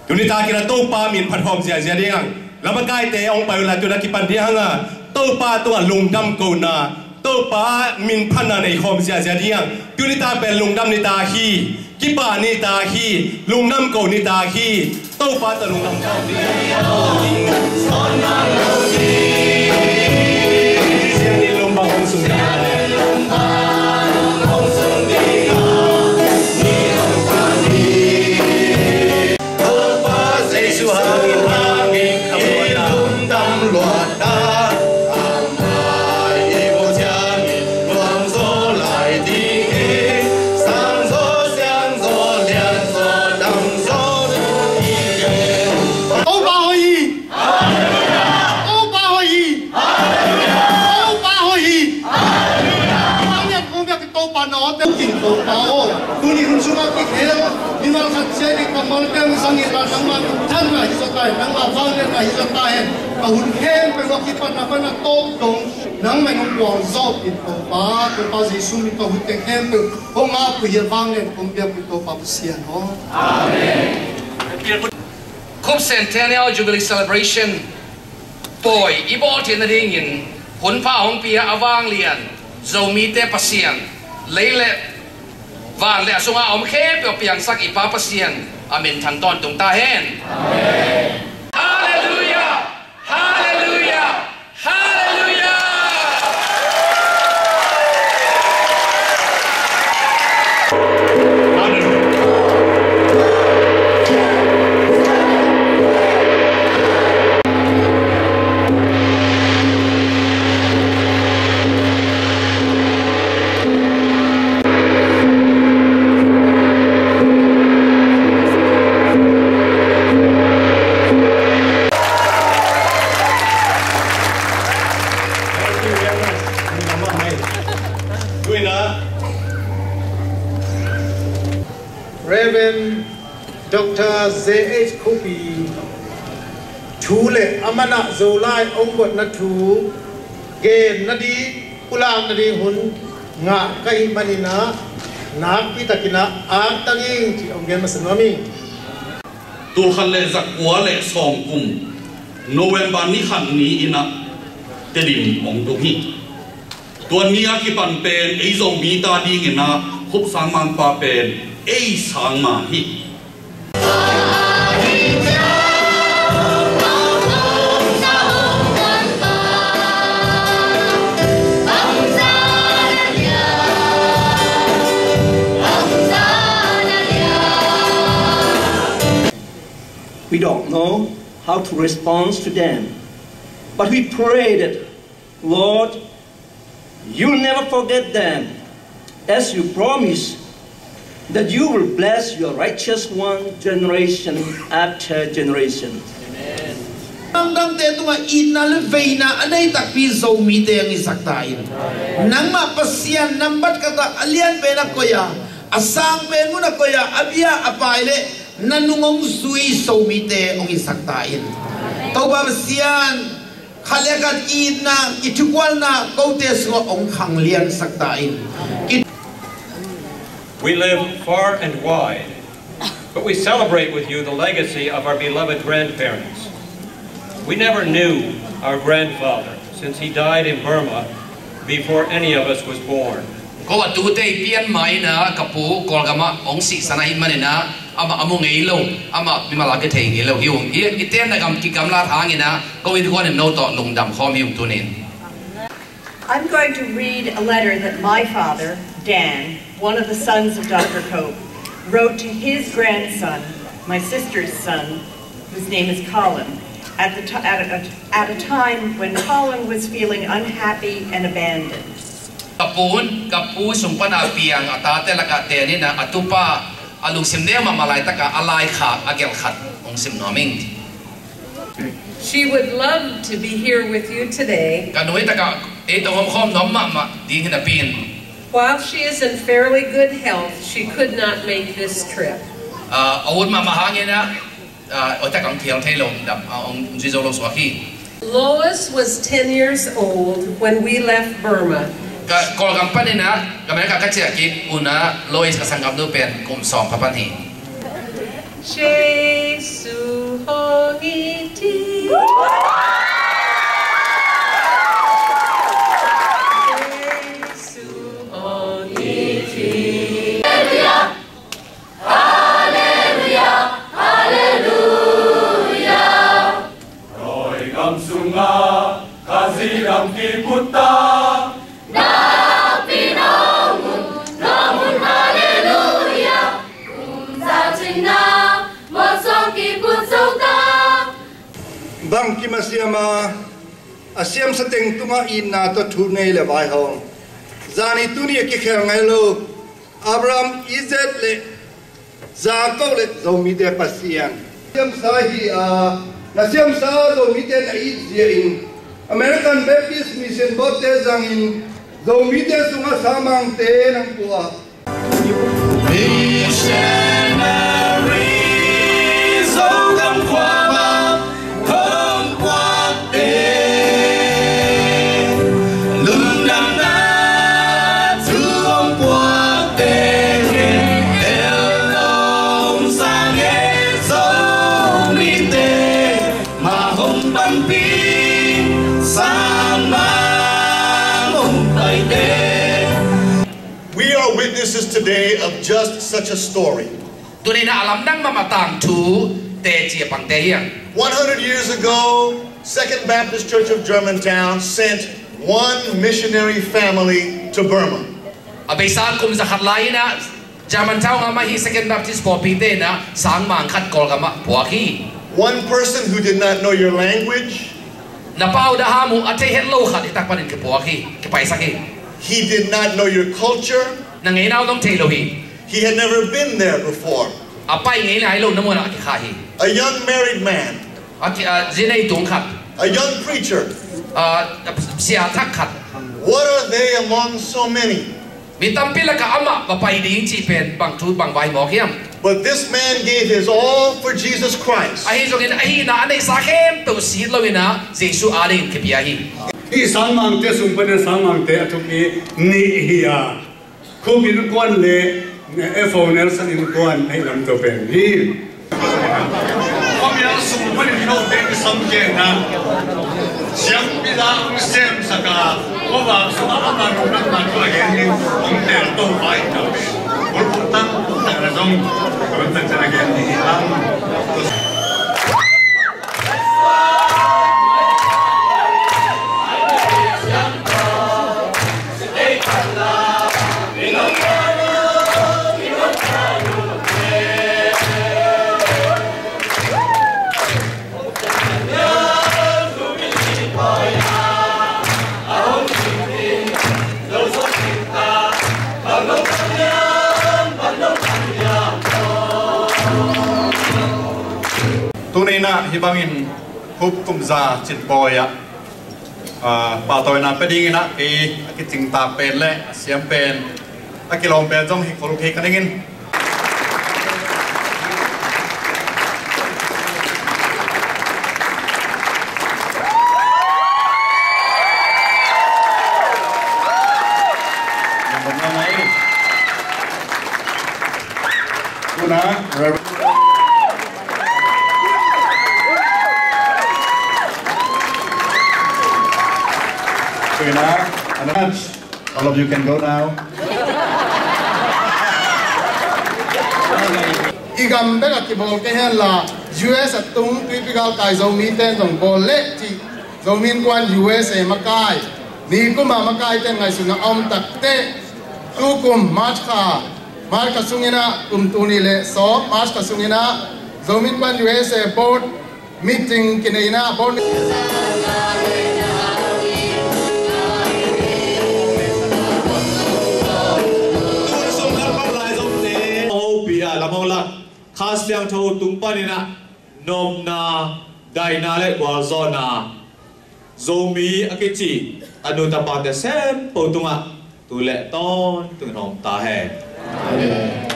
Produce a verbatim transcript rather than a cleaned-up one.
Tuni takin a Topa min phat khawm ziazia ding hang, lamakaite hong pai unla, tuni a kipan ding hang a Topa tungah lungdam kohna, Topa min phatna nei khawm ziazia ding hang. Tuni tak pen lungdam ni ta hi, kipa ni ta hi, lungdam ko ni ta hi. Topa tawh lungdam khawm ding. Siangin lungdam hong sung ding. Topa Jesu hangin, hangin i lungdam luat ta. Amah i Pasian in luang zaw lai ding hi. Sang zaw, siang zaw, lian zaw, dam zaw ding hi. Topa hoih hi. Topa hoih hi. Topa hoih hi. Topa na awte kin Topa aw. Tuni hun sungah kikhel mimal khat sia ding kammalte hong zang in la, nangmah thupha hi zaw ta hen, nangmah vangliatna hi zaw ta hen. Ka hun khempeuh a kipatna pan a tawp dong nangmah in hong gualzo in Topa, Topa Jesu min ka hunte khempeuh hong ngak uh hi a, vangliat kong biak uh Topa Pasian aw. Amen. Cope Centennial Jubilee Celebration pawi i bawl theih nadingin hun pha hong pia a vanglian Zomite Pasian, lei le van le a sungah a om khempeuh a piangsak i Pa Pasian a min thang tawntung ta hen. Amen. Halleluiah! Halleluiah! Halleluiah! Reverend Doctor J H Cope thu le a man ah Zolai hong buatna thu gen nading, pulak nading hun ngah ka hih manin ah, nakpi takin ah ak ta ning ci hong gen masa nuam ing. Tulkhat le zakua le sawm kum November ni khat ni-in ah Tedim hong tung hi. Tua ni a kipan pen ei Zomite adingin ah Khup Sangmangpa pen ei sangmang hi. We don't know how to respond to them, but we pray that, Lord, you'll never forget them, as you promise that you will bless your righteous one generation after generation. Dangdangte tungah itna le veina a nei takpi Zomite hong hisak ta in. Nangmah Pasian nambat khat ah a lian pen a koih a, a sang pen mun a koih a, a bia a pai le na nung hong zui Zomite hong hisak ta in. Topa Pasian, khat le khat itna, i thukualna kote sungah hong khangliansak ta in. We live far and wide, but we celebrate with you the legacy of our beloved grandparents. We never knew our grandfather, since he died in Burma before any of us was born. Ko a tute i pian ma-in ah ka pu Kawlgam ah hong sihsan ahih manin ah amah a mu ngei lo, amah mimal a kithei ngei lo hi ung. I, i tenna gam kigamlat hangin ah ko innkuan in no tawh lungdam khawm hi ung tuni in. I'm going to read a letter that my father, Dan, one of the sons of Doctor Cope, wrote to his grandson, my sister's son, whose name is Colin, at, the t- at, a, at a time when Colin was feeling unhappy and abandoned. Ka pu in, ka pu sung pan a piang a tate lakah tenin ah a tupa a lungsim neu mahmah laitakah a laikhak a gelh khat hong sim nuam ing. She would love to be here with you today. Ka nu hi takah ei tawh om khawm nuam mahmah ding hi napi in. While she is in fairly good health, she could not make this trip. Ah, a ut mahmah hangin ah, ah, hoihtak hong thial thei lo, dam, ah, hong zui zo lo suak hi. Lois was ten years old when we left Burma. Ka Kawlgam panin ah America ka ciah kik un ah Lois ka sanggamnu pen kum sawm pha pan hi. She Na, mawlsawng kipun zo ta. Bangkim a siam a, a siamsa teng tungah itna tawh thu nei le vaihawm. Zani tuni a kikhel ngai lo Abraham, Isaac le Jacob le Zomite Pasian. Siamsa hi a, na siamsa Zomite na it zia in American Baptist Mission Board-te zangin Zomite sungah sangmangte nang pua. Missionary Zogam khuama hong puakte, lungdamna thu hong puakte, el nong sang e Zomite, ma hong panpih, sangmang hong paite. We are witnesses today of just such a story. Tuni-in a lamdang mahmah tangthu teci a pangte hi hang. One hundred years ago, Second Baptist Church of Germantown sent one missionary family to Burma. A beisa kum zakhat lai-in a Germantown ah mah hi Second Baptist pawlpite in a sangmang khat Kawlgam ah puak hi. One person who did not know your language. Na pau na ham uh a thei het lo khat i tak panin kipuak hi, kipaisak hi. He did not know your culture. Na ngeina uh zong thei lo hi. He had never been there before. A pai ngei nai lo na munah a kikha hi. A young married man. A ki, a, zi nei tung khat. A young preacher. A, sia thak khat. What are they among so many? Mi tampi lakah amah va pai ding cih pen bang thu bang vai mawk hiam? But this man gave his all for Jesus Christ. Ahi zongin a hihna a neihsa khempeuh sit loin a Jesuh adingin kipia hi. Hih sangmangte sung panin sangmangte a thupi nih hi a, Cook innkuan le F O Nelson innkuan a hih lamto pen hi. Khuamial sung panin note kisam kei na. Siampi la hong semsak a, khuavak sungah ama nunglam man tua gen ding hong tel to pai ta. Bulphuh tam tak na zong, bulphuh tak na gen ding hi lam. Tuni-in ah hih bangin Cook kum za cin pawi ah, aa, pahtawina pia dingin ah kei a kicingtak pen le a siam pen, a kilawm pen zong hi khol kei ka ning in. Tuna, Reverend. Tuna, Anand. All of you can go now. I gam bek a kibawl kei hen la, U S a tung tuipi galkai Zomite in zong bawl leh cih Zomi Innkuan U S A makai, nikum a makaite ngaihsutna a om takteh, tukum March kha, March kha sungin ah, kum tul nih le sawm March kha sungin ah Zomi Innkuan U S A Board meeting kineihna bawl. Tun sung khat bang lai zong te. Opi a lam hong lak. Kha Siangtho tung panin ah nopna, daihna le gualzawhna Zomi a kici a nu tapate sempo tungah tu le tawntung in hong om ta hen. Amen.